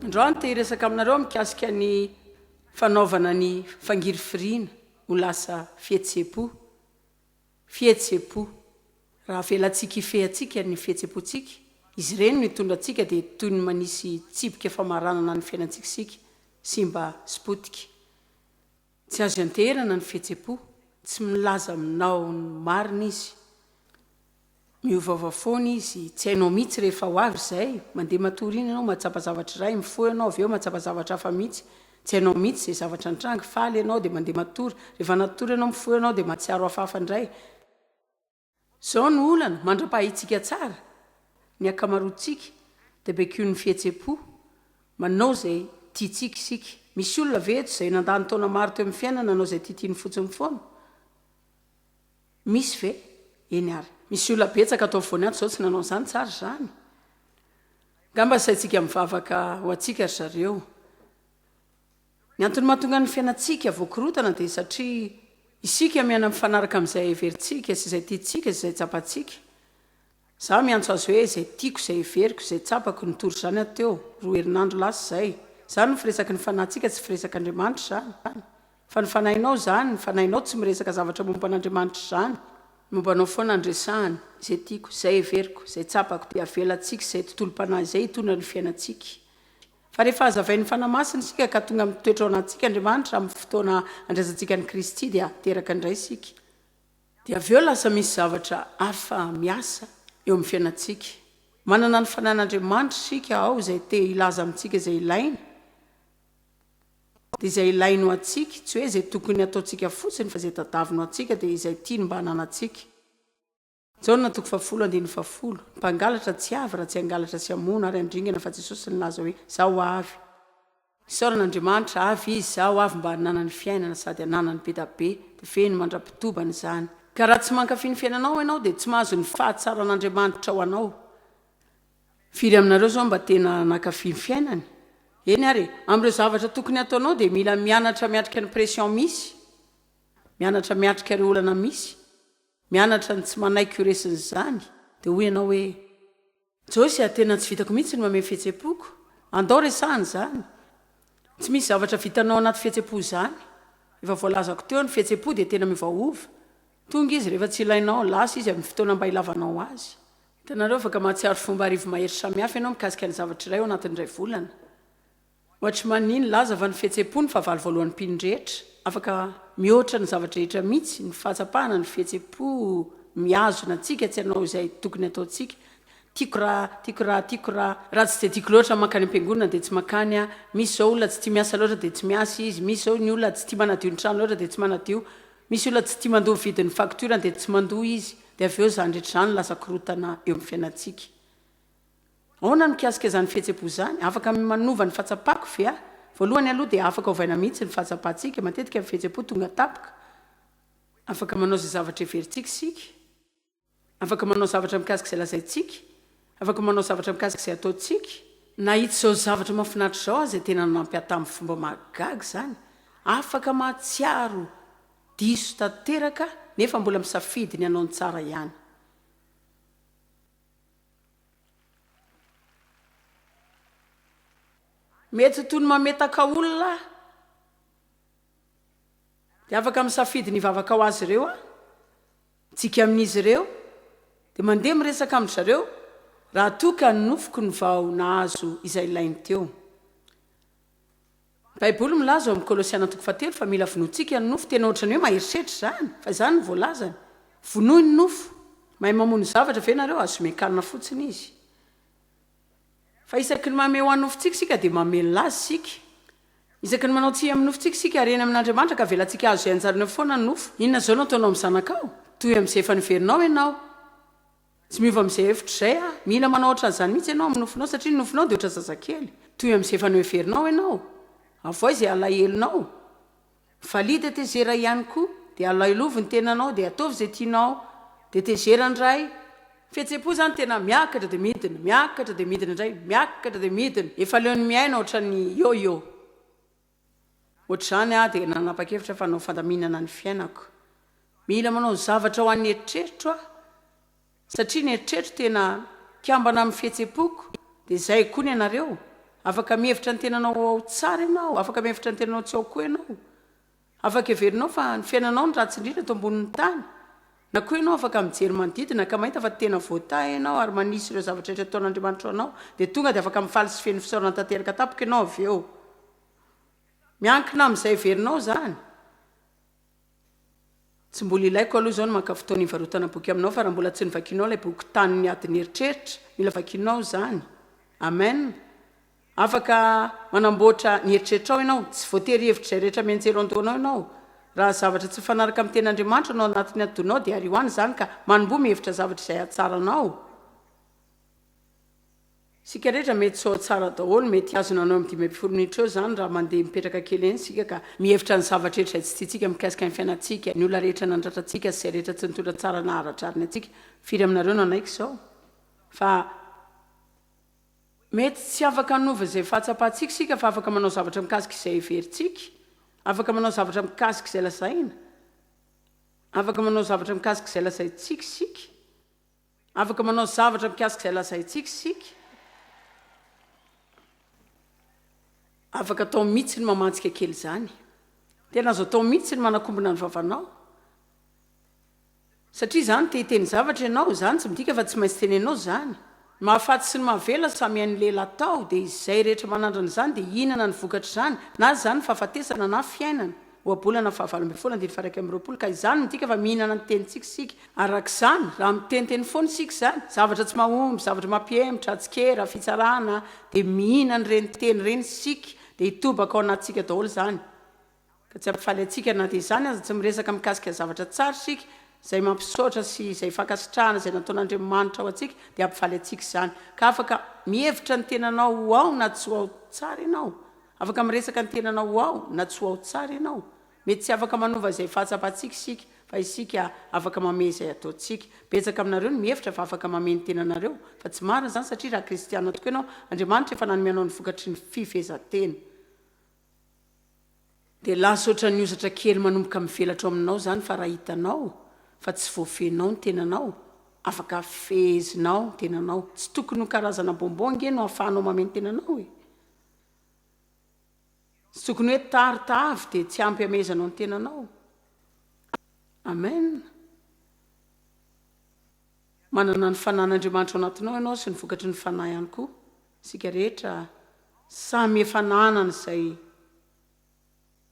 Androany te hiresaka aminareo aho mikasika ny fanaovana ny fangirifiriana ho lasa fihetseham-po. Fihetseham-po. Raha avelantsika hifehy antsika ny fihetseham-pontsika, izy ireny no hitondra antsika dia toy ny manisy tsipika famaranana ny fiainantsika isika, simba sy potika. Tsy azo ianteherana ny fihetseham-po, tsy milaza aminao ny marina izy. Miovaova foana izy, tsy hainao mihitsy rehefa ho avy izay, mandeha matory iny ianao mahatsapa zavatra iray, mifoha ianao avy eo mahatsapa zavatra hafa mihitsy, tsy hainao mihitsy izay zavatra nitranga, faly ianao dia mandeha matory, rehefa natory ianao mifoha ianao dia mahatsiaro hafahafa indray. Izao no olana, mandra-pahaintsika tsara, ny ankamaroantsika dia baikoin'ny fihetseham-po, manao izay tiantsika isika. Misy olona ve eto izay nandany taona maro teo amin'ny fiainana nanao izay tiatiany fotsiny foana? Misy ve? Eny ary. Misy olona betsaka ato afovoany ato izao tsy nanao an'izany, tsara izany. Angamba asaintsika mivavaka ho antsika ry zareo. Ny antony mahatonga ny fiainantsika voakorontana dia satria isika miaina mifanaraka amin'izay heverintsika sy izay tiantsika sy izay tsapantsika. Izaho miantso azy hoe izay tiako, izay heveriko, izay tsapako, nitory izany aho teo, roa herinandro lasa izay. Izany no firesaky ny fanahintsika, tsy firesak'Andriamanitra izany. Fa ny fanahinao izany, ny fanahinao tsy miresaka zavatra momba an'Andriamanitra izany. Momba anao foana no resahany, izay tiako, izay heveriko, izay tsapako, dia avelantsika izay tontolom-panahy izay hitondra ny fiainantsika. Fa rehefa hazavain'ny Fanahy Masina isika ka tonga mitoetra ao anatintsika Andriamanitra amin'ny fotoana andraisantsika an'i Kristy dia teraka indray isika. Dia avy eo lasa misy zavatra hafa miasa eo amin'ny fiainantsika. Manana ny Fanahin'Andriamanitra isika ao izay te hilaza amintsika izay ilaina. Dia izay ilainy ho antsika, tsy hoe izay tokony hataontsika fotsiny fa izay tadaviny ho antsika dia izay tiany mba hananantsika. Jaona toko fahafolo andininy fahafolo, Ny mpangalatra tsy avy raha tsy hangalatra sy hamono ary handringana fa Jesosy nilaza hoe, Izaho avy. Isaorana Andriamanitra, avy Izy, izaho avy mba hananany fiainana sady hananany be da be, dia feno mandra-pitobany izany. Ka raha tsy mankafy ny fiainanao ianao dia tsy mahazo ny fahatsaran'Andriamanitra ho anao. Firy aminareo izao mba tena nankafy ny fiainany? Eny ary e, amin'ireo zavatra tokony hataonao dia mila mianatra miatrika ny pression misy, mianatra miatrika ireo olana misy, Mianatra ny tsy manaiky ho resin'izany, dia hoy ianao hoe, Josie a, tena tsy vitako mihitsy ny mamehy ny fihetseham-poko. Andao resahana izany. Tsy misy zavatra vitanao anaty fihetseham-po izany. Efa voalazako teo, ny fihetseham-po dia tena miovaova. Tonga izy rehefa tsy ilainao, lasa izy amin'ny fotoana mba ilavanao azy. Hitanareo, afaka mahatsiaro fomba arivomahery samihafa ianao mikasika ny zavatra iray ao anatin'ny iray volana. Watchman Nee nilaza fa ny fihetseham-po no fahavalo voalohan'ny mpino rehetra. Afaka mihoatra ny zava-drehetra mihitsy ny fahatsapana ny fihetseham-po mihazona antsika tsy hanao izay tokony hataontsika. Tiako raha, tiako raha, tiako raha. Raha tsy dia tiako loatra mankany am-piangonana dia tsy mankany aho. Misy izao olona tsy tia miasa loatra dia tsy miasa izy. Misy izao ny olona tsy tia manadio ny trano loatra dia tsy manadio. Misy olona tsy tia mandoa ny vidin'ny faktiorany dia tsy mandoa izy. Dia avy eo izany rehetra izany lasa korontana eo amin'ny fiainantsika. Ahoana ny mikasika izany fihetseham-po izany? Afaka manova ny fahatsapako ve aho? Voalohany aloha dia afaka ovaina mihitsy ny fahatsapantsika. Matetika ny fihetseham-po tonga tampoka. Afaka manao izay zavatra heverintsika isika. Afaka manao zavatra mikasika izay lazaintsika. Afaka manao zavatra mikasika izay ataontsika. Nahita izao zavatra mahafinaritra izao aho izay tena nanampy ahy tamin'ny fomba mahagaga izany. Afaka mahatsiaro diso tanteraka nefa mbola misafidy ny hanao ny tsara ihany. Mety ho toy ny mametaka olona aho. Dia afaka misafidy ny hivavaka ho azy ireo aho. Mitsiky amin'izy ireo. Dia mandeha miresaka amin-dry zareo raha toa ka ny nofoko no vao nahazo izay ilainy teo. Ny Baiboly milaza ao amin'ny Kolosiana toko fahatelo fa mila vonointsika ny nofo. Tena ohatran'ny hoe mahery setra izany, fa izany no voalazany. Vonoy ny nofo. Mahay mamono zavatra ve nareo? Azo omen-kanina fotsiny izy. Fa isaky ny mamehy ho an'ny nofontsika isika dia mamelona azy isika. Isaky ny manao tsia amin'ny nofontsika isika ary eny amin'Andriamanitra ka avelantsika hahazo izay anjarany eo foana ny nofo. Inona izao no ataonao amin'ny zanakao? Toy amin'izay efa noverinao ianao. Tsy miova amin'izay hevitro izay aho. Mila manao ohatran'izany mihitsy ianao amin'ny nofinao satria ny nofinao dia ohatran'ny zazakely. Toy amin'izay efa noheverinao ianao. Avoay izay alahelonao. Mifalia dia tezera ihany koa. Dia alahelovy ny tenanao dia ataovy izay tianao. Dia tezera indray. Fihetseham-po izany tena miakatra dia midina, miakatra dia midina indray, miakatra dia midina. Efa leon'ny miaina ohatran'ny yo-yo. Ohatr'izany aho dia nanapa-kevitra fa hanao fandaminana ny fiainako. Mila manao zavatra ho an'ny eritreritro aho, satria ny eritreritro tena mikambana amin'ny fihetseham-poko, dia izay koa ny anareo. Afaka mihevitra ny tenanao ho ao tsara ianao, afaka mihevitra ny tenanao tsy ao koa ianao. Afaka heverinao fa ny fiainanao no ratsy indrindra eto ambonin'ny tany. Na koa ianao afaka mijery manodidina ka mahita fa tena voatahy ianao ary manisy ireo zavatra rehetra ataon'Andriamanitra ho anao, dia tonga dia afaka mifaly sy feno fisaorana tanteraka tampoka ianao avy eo. Miankina amin'izay heverinao izany. Tsy mbola ilaiko aloha izao ny maka fotoana hivarotana boky aminao fa raha mbola tsy novakianao ilay boky Tanin'ny adin'eritreritra, mila vakianao izany. Amen. Afaka manamboatra ny eritreritrao ianao. Tsy voatery hihevitra izay rehetra mianjera ao an-dohanao ianao. Raha zavatra tsy mifanaraka amin'ny tenin'Andriamanitra no ao anatin'ny atidohanao dia ario any izany ka manomboha mihevitra zavatra izay hahatsara anao. Isika rehetra mety tsy ao tsara daholo, mety hihazona anao eo amin'ny 15 minitra eo izany raha mandeha mipetraka kely eny isika ka mihevitra ny zavatra rehetra izay tsy tiantsika mikasika ny fiainantsika, ny olona rehetra nandratra antsika sy izay rehetra tsy nitondra tsara na ara-drariny antsika. Firy aminareo no hanaiky izao fa. Mety tsy afaka hanova izay fahatsapantsika isika fa afaka manao zavatra mikasika izay heverintsika, afaka manao zavatra mikasika izay lazaina, afaka manao zavatra mikasika izay lazaintsika isika, afaka manao zavatra mikasika izay lazaintsika isika. Afaka atao mihitsy ny mamantsika kely izany. Tena azo atao mihitsy ny manakombona ny vavanao. Satria izany te hiteny zavatra ianao, izany tsy midika fa tsy maintsy teneninao izany. Ny mahafaty sy ny mahavela samy hain'ny lehilahy atao, dia izay rehetra manandrana izany dia hihinana ny vokatr'izany, na izany fahafatesana na fiainana. Ohabolana faha 18 andininy faha 21, ka izany midika fa mihinana ny tenintsika isika. Araka izany, raha miteniteny foana isika izany, zavatra tsy mahomby, zavatra mampihemotra, tsikera, fitsarana, dia mihinana ireny teny ireny isika, dia hitobaka ao anatintsika daholo izany. Ka tsy hampifaly antsika na dia izany aza tsy miresaka mikasika zavatra tsara isika, izay mampisaotra sy izay fankasitrahana izay nataon'Andriamanitra ho antsika dia hampifaly antsika izany. Ka afaka mihevitra ny tenanao ho ao na tsy ho ao tsara ianao. Afaka miresaka ny tenanao ho ao na tsy ho ao tsara ianao. Mety tsy afaka manova izay fahatsapantsika isika, fa isika afaka mamehy izay ataontsika. Betsaka aminareo no mihevitra fa afaka mamehy ny tenanareo, fa tsy marina izany satria raha kristiana tokoa ianao, Andriamanitra efa nanome anao ny vokatry ny fifehezan-tena. Dia lasa ohatran'ny hozatra kely manomboka mivelatra ao aminao izany fa raha hitanao fa tsy voafehinao ny tenanao, afaka fehezinao ny tenanao. Tsy tokony ho karazana bonbon ange no ahafahanao mamehy ny tenanao e! Tsy tokony hoe tarte avy dia tsy ampy hamehezanao ny tenanao. Amen. Manana ny fanan'Andriamanitra ao anatinao ianao sy ny vokatry ny fanahy ihany koa. Isika rehetra samy efa nanana izay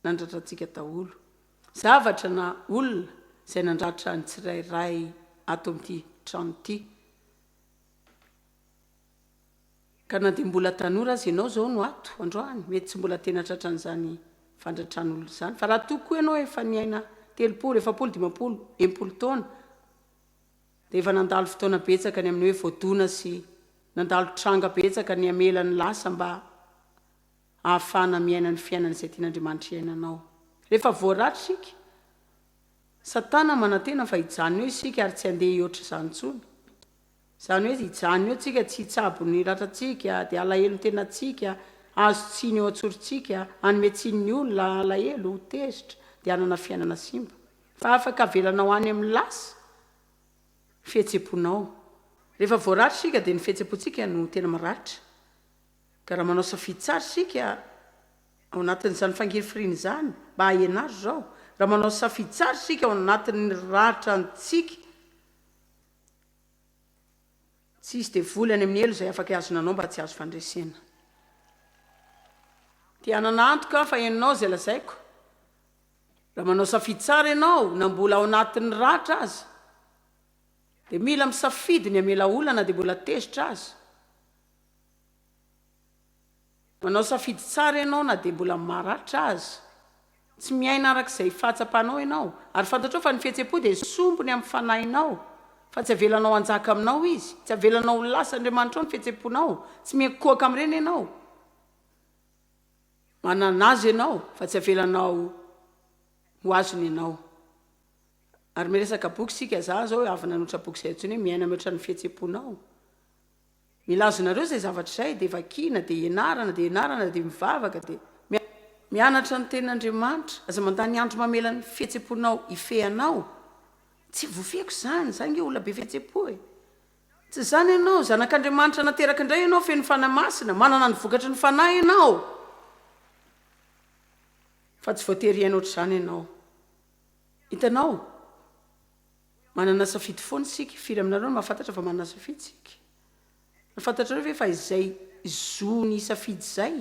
nandratra antsika daholo. Zavatra na olona izay nandratra ny tsirairay ato amin'ity trano ity. Ka na dia mbola tanora aza ianao izao no ato androany, mety tsy mbola tena tratran'izany fandratran'olona izany. Fa raha toa koa ianao efa niaina 30, 40, 50, 60 taona, dia efa nandalo fotoana betsaka ny amin'ny hoe voadona sy nandalo tranga betsaka ny hamela ny lasa mba hahafahana miaina ny fiainana izay tian'Andriamanitra hiainanao. Rehefa voaratra isika, Satana manantena fa hijanona eo isika ary tsy handeha hihoatra izany intsony. Izany hoe hijanona eo tsika, tsy hitsabo ny ratrantsika, dia halahelo ny tenantsika, hahazo tsiny eo an-tsorontsika, hanome tsiny ny olona, halahelo, ho tezitra, dia hanana fiainana simba. Fa afaka avelanao any amin'ny lasa ny fihetseham-ponao. Rehefa voaratra isika dia ny fihetseham-pontsika no tena maratra. Ka raha manao safidy tsara isika ao anatin'izany fangirifiriana izany, mba hahenaro izao, raha manao safidy tsara isika ao anatin'ny ratrantsika, tsy hisy devoly any amin'ny helo izay afaka hihazona anao mba tsy hahazo fandresena. Te hanana antoka aho fa henonao izay lazaiko. Raha manao safidy tsara ianao, na mbola ao anatin'ny ratra aza, dia mila misafidy ny hamela olona na dia mbola tezitra aza. Manao safidy tsara ianao na dia mbola maratra aza. Tsy miaina araka izay fahatsapanao ianao, ary fantatrao fa ny fihetseham-po dia sombiny amin'ny fanahinao, fa tsy avelanao hanjaka aminao izy. Tsy avelanao ho lasa andriamanitrao ny fihetseham-ponao. Tsy miankohoka amin'ireny ianao. Manana azy ianao fa tsy avelanao ho azony ianao. Ary miresaka boky isika, za zao avy nanotra boky izay antsoina hoe Miaina mihoatra ny fihetseham-ponao. Mila azonareo izay zavatra izay, dia vakiana, dia ianarana, dia ianarana, dia mivavaka, dia mianatra ny tenin'Andriamanitra. Aza mandany andro mamela ny fihetseham-ponao hifehy anao. Tsy voafehiko izany, za ange olona be fihetseham-po e. Tsy izany ianao, zanak'Andriamanitra nateraka indray ianao, feno Fanahy Masina, manana ny vokatry ny Fanahy ianao. Fa tsy voatery hiaina ohatr'izany ianao. Hitanao? Manana safidy foana isika. Firy aminareo no mahafantatra fa manana safidy isika? Fantatrareo ve fa izay zo ny hisafidy izay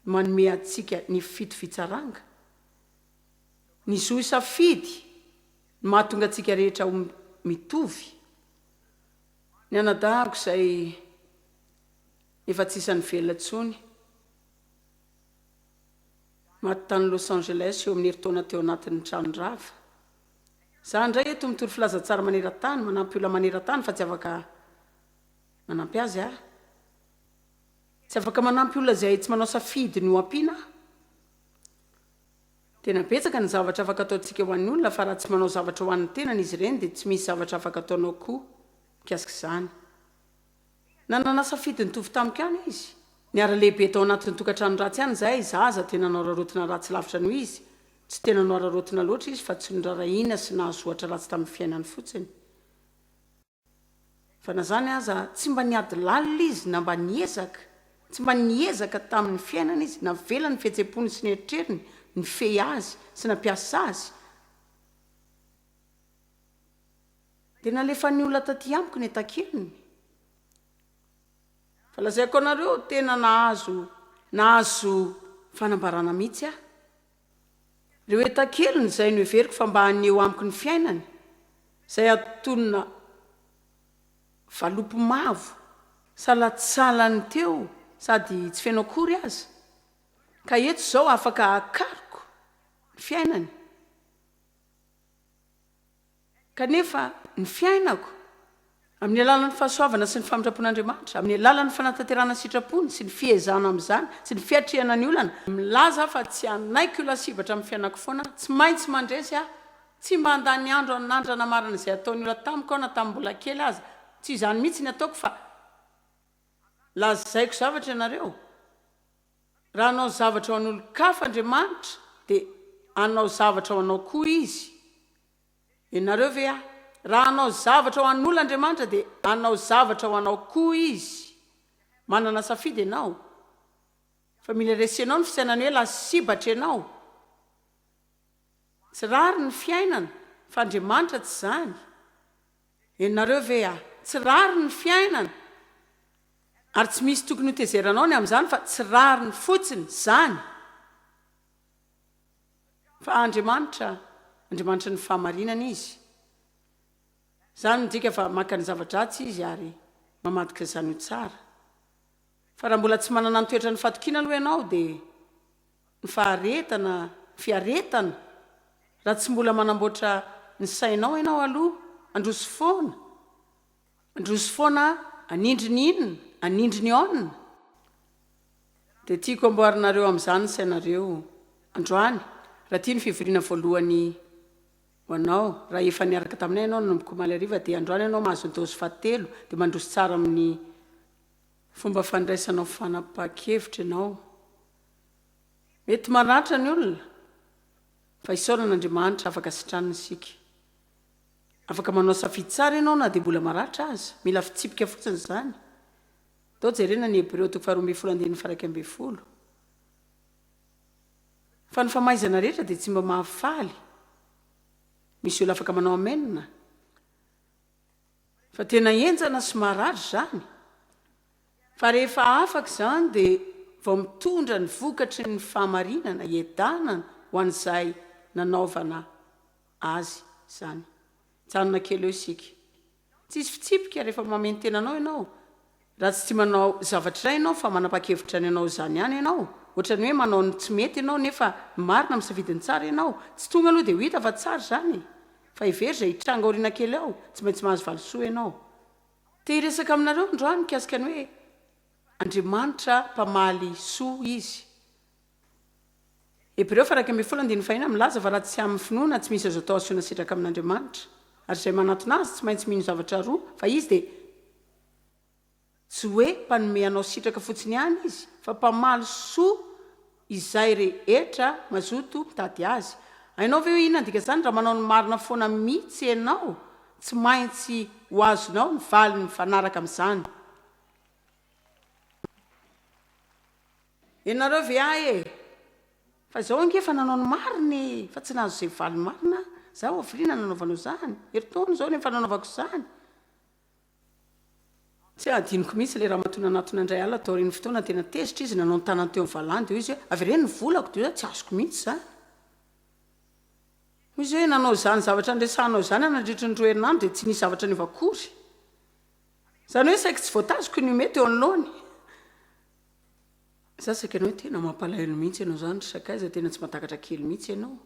no manome antsika ny fitovian-tsaranga? Ny zo hisafidy no mahatonga antsika rehetra ho mitovy. Ny anadahiko izay efa tsy isan'ny velona intsony, maty tany Los Angeles eo amin'ny herintaona teo anatin'ny trano rava. Izaho indray eto mitory filazantsara maneran-tany, manampy olona maneran-tany fa tsy afaka manampy azy aho. Tsy afaka manampy olona izay tsy manao safidy ny ho ampiana aho. Tena betsaka ny zavatra afaka ataontsika ho an'ny olona fa raha tsy manao zavatra ho an'ny tenany izy ireny dia tsy misy zavatra afaka ataonao koa mikasika izany. Nanana safidy nitovy tamiko ihany izy. Niara-lehibe tao anatin'ny tokantrano ratsy ihany izahay, izaho aza tena noararaotina ratsy lavitra noho izy. Tsy tena noararaotina loatra izy fa tsy norarahiana sy nahazo ohatra ratsy tamin'ny fiainany fotsiny. Fa na izany aza, tsy mba niady lalina izy na mba niezaka. Tsy mba niezaka tamin'ny fiainana izy, navelany ny fihetseham-pony sy ny eritreriny nifehy azy sy nampiasa azy. Dia nalefan'ny olona taty amiko ny entakeliny. Fa lazaiko anareo, tena nahazo nahazo fanambarana mihitsy aho. Ireo entakeliny izay noheveriko fa mba haneho amiko ny fiainany, izay antonona valopy mavo salantsalany teo sady tsy feno akory aza, ka eto izao afaka hakariko ny fiainany. Kanefa ny fiainako, amin'ny alalan'ny fahasoavana sy ny famindram-pon'Andriamanitra, amin'ny alalan'ny fanatanterahana ny sitrapony sy ny fiezahana amin'izany sy ny fiatrehana ny olana, milaza aho fa tsy hanaiky ho lasibatra amin'ny fiainako foana aho, tsy maintsy mandresy aho, tsy mba handany andro hanandrana marina izay ataon'ny olona tamiko aho na tamin'ny mbola kely aza, tsy izany mihitsy ny ataoko fa lazaiko zavatra ianareo, raha hanao zavatra ho an'olon-kafa Andriamanitra dia hanao zavatra ho anao koa Izy. Ianareo ve aho? Raha hanao zavatra ho an'olona Andriamanitra dia hanao zavatra ho anao koa Izy. Manana safidy ianao. Fa mila resenao ny fisainana hoe lasibatra ianao. Tsy rariny ny fiainana, fa Andriamanitra tsy izany. Ianareo ve aho? Tsy rariny ny fiainana. Ary tsy misy tokony ho tezeranao ny amin'izany fa tsy rariny fotsiny izany. Fa Andriamanitra, Andriamanitry ny fahamarinana Izy. Izany midika fa maka ny zava-dratsy Izy ary mamadika izany ho tsara. Fa raha mbola tsy manana ny toetran'ny fatokiana aloha ianao dia ny faharetana, ny fiaretana, raha tsy mbola manamboatra ny sainao ianao aloha, handroso foana, handroso foana hanindry ny inona, hanindry ny on. Dia tiako amboarinareo amin'izany ny sainareo androany, raha ity no fivoriana voalohany ho anao, raha efa niaraka taminay ianao nanomboka omaly hariva dia androany ianao mahazo ny dose fahatelo, dia mandroso tsara amin'ny fomba fandraisanao fanapahan-kevitra ianao. Mety maratra ny olona, fa isaorana Andriamanitra afaka sitranina isika. Afaka manao safidy tsara ianao na dia mbola maratra aza, mila fitsipika fotsiny izany. Ndao jerena ny Hebreo toko faharoa ambin'ny folo andininy faha-11. Fa ny famaizana rehetra dia tsy mba mahafaly. Misy olona afaka manao amen? Fa tena henjana sy marary izany. Fa rehefa afaka izany dia vao mitondra ny vokatry ny fahamarinana, hiadanana ho an'izay nanaovana azy izany. Mijanona kely eo isika. Tsisy fitsipika rehefa mameno tenanao ianao. Raha tsy tia manao zavatra iray ianao fa manapa-kevitra ny hanao izany ihany ianao, ohatran'ny hoe manao ny tsy mety ianao nefa ny marina misafidy ny tsara ianao, tsy tonga aloha dia ho hita fa tsara izany e! Fa hevero izay hitranga aoriana kely ao, tsy maintsy mahazo valisoa ianao. Te hiresaka aminareo androany mikasika ny hoe Andriamanitra mpamaly soa Izy. Hebreo faha 11 andininy fahenina milaza fa raha tsy amin'ny finoana tsy misy azo atao hahazoana sitraka amin'Andriamanitra. Ary izay manatona Azy tsy maintsy mino zavatra roa, fa Izy dia tsy hoe mpanome anao sitraka fotsiny ihany Izy, fa mpamaly soa izay rehetra mazoto mitady Azy. Hainao ve hoe inona ny dikan'izany? Raha manao ny marina foana mihitsy ianao, Tsy maintsy ho azonao ny valiny mifanaraka amin'izany. Ianareo ve ahy e? Fa izao ange efa nanao ny marina e! Fa tsy nahazo izay valiny marina aho. Izaho hafiriana nanaovanao izany? Herintaona izao no efa nanaovako izany. Tsy hadinoko mihitsy ilay ramatoa nanatona indray alina taorian'ny fotoana, tena tezitra izy, nanao ny tanany teo amin'ny valahany dia hoy izy hoe, avereno ny volako, dia hoy aho, tsy azoko mihitsy izany. Hoy izy hoe, nanao izany zavatra niresahanao izany aho nandritry ny roa herinandro dia tsy nisy zavatra niova akory. Izany hoe saiky tsy voatazoko ny homehy teo anoloany. Za saika anao hoe tena mampalahelo mihitsy ianao izany ry sakaiza, tena tsy mahatakatra kely mihitsy ianao.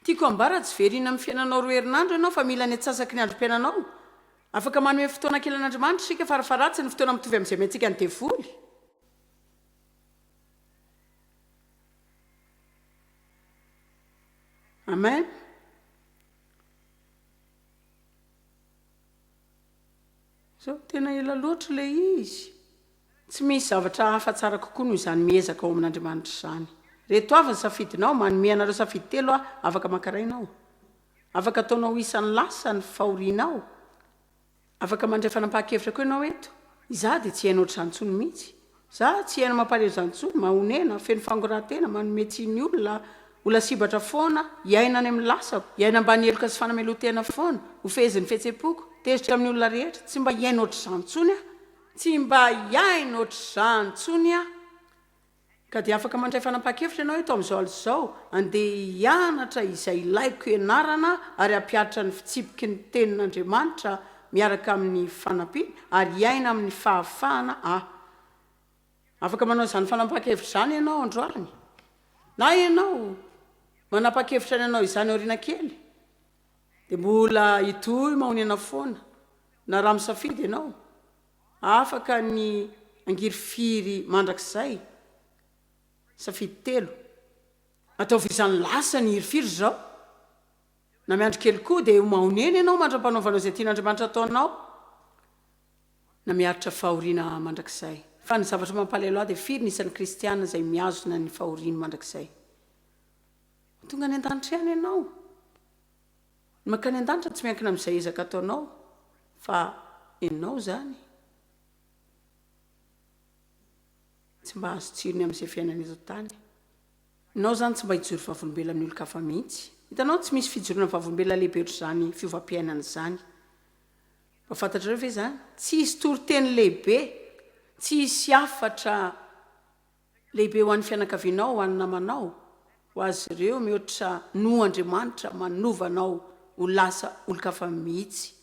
Tiako hambara tsy very ina amin'ny fiainanao roa herinandro ianao fa mila ny antsasaky ny androm-piainanao. Afaka manome fotoana kely an'Andriamanitra isika farafaharatsiny ny fotoana mitovy amin'izay omentsika ny devoly. Amen. Zao tena ela loatra ilay izy. Tsy misy zavatra hafa tsara kokoa noho izany miezaka ao amin'Andriamanitra izany. Reto avy ny safidinao, manome anareo safidy telo aho, afaka maka iray ianao. Afaka ataonao ho isan'ny lasa ny fahorianao. Afaka mandray fanapahan-kevitra koa ianao eto. Izaho dia tsy hiaina ohatr'izany intsony mihitsy. Za tsy hiaina mampalahelo izany intsony, mahonena, feno fangorahan-tena, manome tsiny ny olona, ho lasibatra foana, hiaina any amin'ny lasako, hiaina ambany heloka sy fanamelohan-tena foana, ho fehezin'ny fihetseham-poko, tezitra amin'ny olona rehetra, tsy mba hiaina ohatr'izany intsony aho. Tsy mba hiaina ohatr'izany intsony aho. Ka dia afaka mandray fanapahan-kevitra ianao eto amin'izao alina izao, andeha hianatra izay ilaiko hianarana ary hampihatra ny fitsipiky ny Tenin'Andriamanitra miaraka amin'ny fanampiany ary hiaina amin'ny fahafahana aho. Afaka manao izany fanapahan-kevitra izany ianao androany. Na ianao manapa-kevitra ny hanao izany aoriana kely, dia mbola hitohy mahonena foana, na raha misafidy ianao. Afaka ny hangirifiry mandrakizay. Safidy telo. Ataovy izany lasa ny hirifiry izao. Na miandry kely koa dia ho mahonena ianao mandra-panaovanao izay tian'Andriamanitra ataonao. Na miaritra fahoriana mandrakizay. Fa ny zavatra mampalahelo ahy dia firy ny isan'ny kristiana izay mihazona ny fahoriany mandrakizay. Ho tonga any an-danitra ihany ianao. Ny mankany an-danitra tsy miankina amin'izay ezaka ataonao fa ianao izany tsy mba azo tsirony amin'izay fiainana eto an-tany. Ianao izany tsy mba hijoro vavolombelona amin'ny olon-kafa mihitsy. Hitanao, tsy misy fijoroana vavolombelona lehibe ohatr'izany fiovam-piainana izany. Mba fantatrareo ve izany? Tsy hisy toriteny lehibe, tsy hisy hafatra. Lehibe ho an'ny fianakavianao, ho an'ny namanao, ho azy ireo mihoatra noho Andriamanitra manova anao ho lasa olon-kafa mihitsy.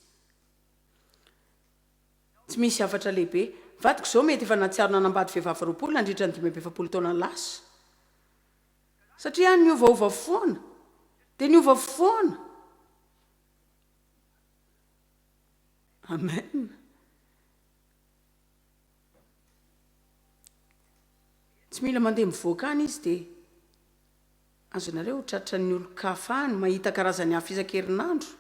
Tsy misy hafatra lehibe. Vadiko izao mety efa nahatsiaro nanambady vehivavy 20 nandritra ny 45 taona lasa. Satria aho niovaova foana. Dia niova foana. Amen. Tsy mila mandeha mivoaka any izy dia azonareo tratran'ny olon-kafa any, mahita karazany hafa isan-kerinandro.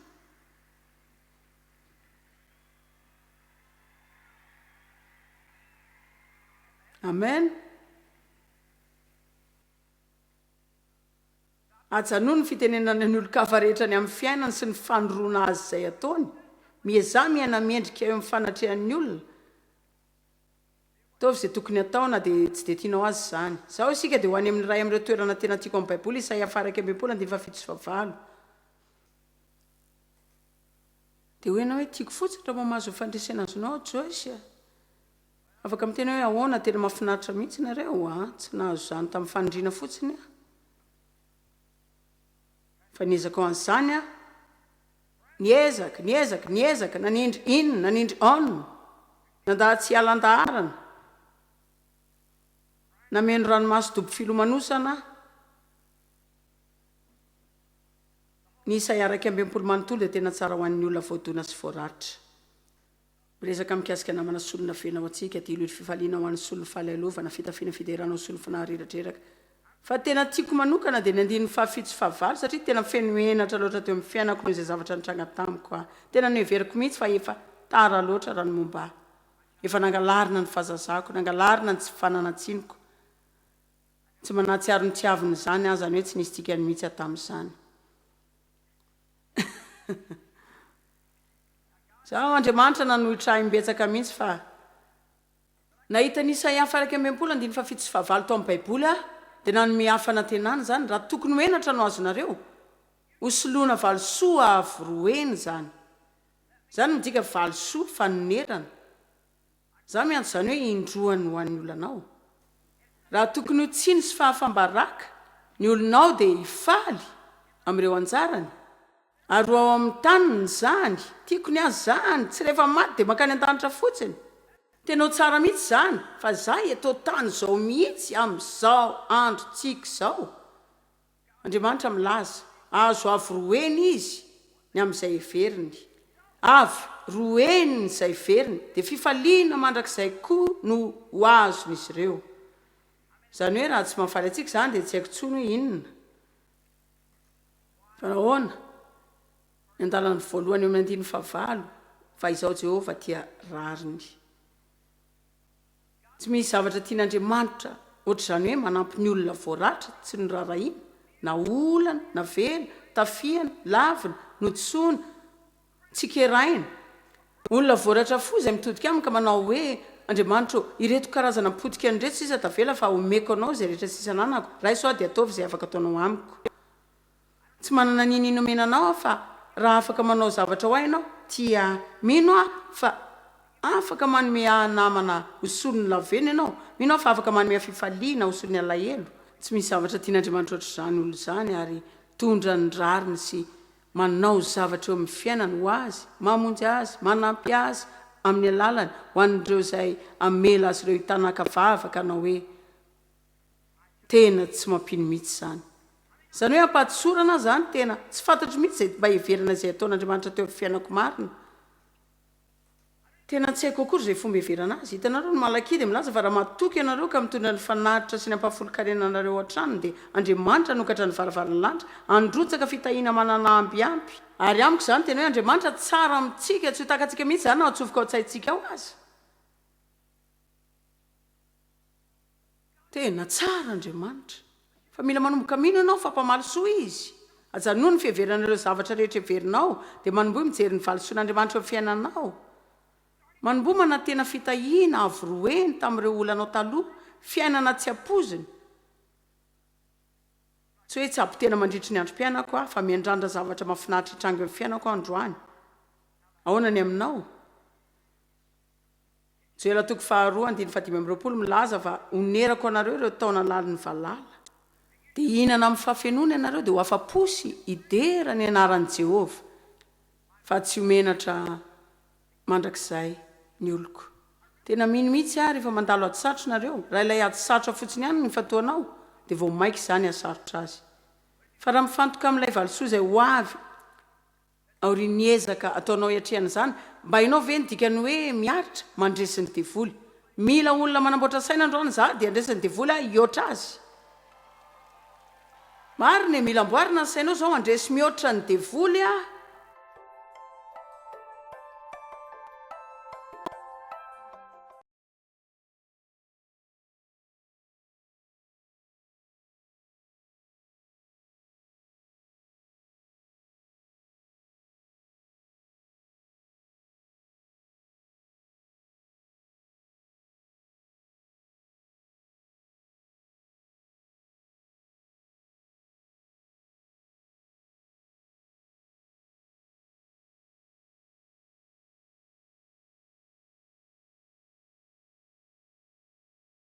Amen. Ajanony ny fitenenana ny olon-kafa rehetra ny amin'ny fiainany sy ny fanoroana azy izay ataony. Miezaha miaina mendrika eo amin'ny fanatrehan'ny olona. Ataovy izay tokony hatao na dia tsy dia tianao aza izany. Izao isika dia ho any amin'ny iray amin'ireo toerana tena tiako amin'ny Baiboly, Isaia faha 61 andininy fahafito sy fahavalo. Dia hoy ianao hoe, Tiako fotsiny raha mba mahazo ny fandresena azonao aho, Joyce a! Afaka miteny hoe, Ahoana, tena mahafinaritra mihitsy nareo a! Tsy nahazo izany tamin'ny fanindriana fotsiny aho. Fa niezaka ho an'izany aho. Niezaka, niezaka, niezaka, nanindry in, nanindry on, nandà tsy hiala an-daharana, nameno ranomaso dobo filomanosana aho. Ny isa 61 manontolo dia tena tsara ho an'ny olona voadona sy voaratra. Miresaka mikasika namana solona fena ho antsika, diloilo fifaliana ho an'ny solon'ny fahalalovana, fitafiana fiderana ho solon'ny fanahy reradreraka. Fa tena tiako manokana dia ny andininy fahafito sy fahavalo satria tena feno henatra loatra teo amin'ny fiainako noho izay zavatra nitranga tamiko aho. Tena noheveriko mihitsy fa efa tara loatra raha ny momba ahy. Efa nangalarina ny fahazazako, nangalarina ny tsy fananan-tsiniko. Tsy mba nahatsiaro ny tiavina izany aho, izany hoe tsy nisy dikany mihitsy aho tamin'izany. Izaho Andriamanitra nanohitra ahy imbetsaka mihitsy fa nahita ny Isaia faha 61 andininy fahafito sy fahavalo tao amin'ny Baiboly aho dia nanome ahy fanantenana izany, raha tokony ho henatra no azonareo, ho soloina valisoa avo roa heny izany. Izany midika valisoa fanonerana. Izaho miantso izany hoe indroany ho an'ny olanao. Raha tokony ho tsiny sy fahafam-baraka ny olonao dia hifaly amin'ireo anjarany. Ary ho ao amin'ny taniny izany. Tiako ny azy izany. Tsy rehefa maty dia mankany an-danitra fotsiny. Tena ho tsara mihitsy izany, fa za eto an-tany izao mihitsy amin'izao androntsika izao. Andriamanitra milaza, azo avo roa heny izy ny amin'izay heveriny. Avy roa heny izay veriny, dia fifaliana mandrakizay koa no ho azon'izy ireo. Izany hoe raha tsy mahafaly antsika izany dia tsy haiko intsony hoe inona. Fa nahoana? Ny andalana voalohany eo amin'ny andininy fahavalo, Fa Izaho Jehovah tia rariny. Tsy misy zavatra tian'Andriamanitra hoatr'izany hoe manampy ny olona voaratra tsy noraharahiana, na olana, navela, tafihana, lavina, nodisoana, tsikeraina. Olona voaratra fo izay mitodika aminy ka manao hoe, Andriamanitra ô, ireto karazana potika an'ireto sisa tavela fa omeko anao izay rehetra sisa ananako, raiso aho dia ataovy izay afaka ataonao amiko. Tsy manana n'inon'inona omena anao aho fa raha afaka manao zavatra ho ahy ianao, tia ahy. Mino aho fa afaka manome ahy namana ho solon'ny lavenona ianao. Mino aho fa afaka manome ahy fifaliana ho solon'ny alahelo. Tsy misy zavatra tian'Andriamanitra ohatr'izany olona izany ary mitondra ny rariny sy manao zavatra eo amin'ny fiainany ho azy, mamonjy azy, manampy azy amin'ny alalany ho an'ireo izay hamela azy ireo hitanaka vava ka hanao hoe, Tena tsy mampino mihitsy izany. Izany hoe ampahatsorana aho izany tena tsy fantatro mihitsy izay mba hiheverana izay ataon'Andriamanitra teo amin'ny fiainako marina. Tena tsy haiko akory izay fomba hiheverana azy. Hitanareo, ny Malakia dia milaza fa raha matoky ianareo ka mitondra ny fanatitra sy ny ampahafolon-karenanareo ao an-tranony dia Andriamanitra hanokatra ny varavaran'ny lanitra, handrotsaka fitahiana manana amby ampy. Ary amiko izany tena hoe Andriamanitra tsara amintsika, tsy ho takatsika mihitsy izany na atsofoka ao an-tsaintsika ao aza. Tena tsara Andriamanitra. Fa mila manomboka mino ianao fa mpamaly soa Izy. Ajanony ny fiheverana ireo zavatra rehetra heverinao, dia manomboha mijery ny valisoan'Andriamanitra eo amin'ny fiainanao. Manomboha manantena fitahiana avo roa heny tamin'ireo olanao taloha, fiainana tsy ampoizina. Tsy hoe hitsabo tena mandritry ny androm-piainako aho, fa miandrandra zavatra mahafinaritra hitranga eo amin'ny fiainako aho androany. Ahoana ny aminao? Joela toko faharoa andininy fahadimy amby 20 milaza fa honerako anareo ireo taona lalin'ny valala. Dia hihinana amin'ny fahafenoana ianareo, dia ho afa-po sy hidera ny anaran'i Jehovah, fa tsy ho menatra mandrakizay ny oloko. Tena mino mihitsy aho rehefa mandalo ady sarotra nareo, raha ilay ady sarotra fotsiny ihany no ifantohanao dia vao maika izany hahasarotra azy. Fa raha mifantoka amin'ilay valisoa izay ho avy Aorian'ny ezaka ataonao hiatrehana izany, mba hainao ve ny dikan'ny hoe miaritra? Mandresy ny devoly. Mila olona manamboatra saina androany za dia handresy ny devoly aho hihoatra azy. Marina e, mila amboarina ny sainao zao, handresy mihoatra ny devoly aho.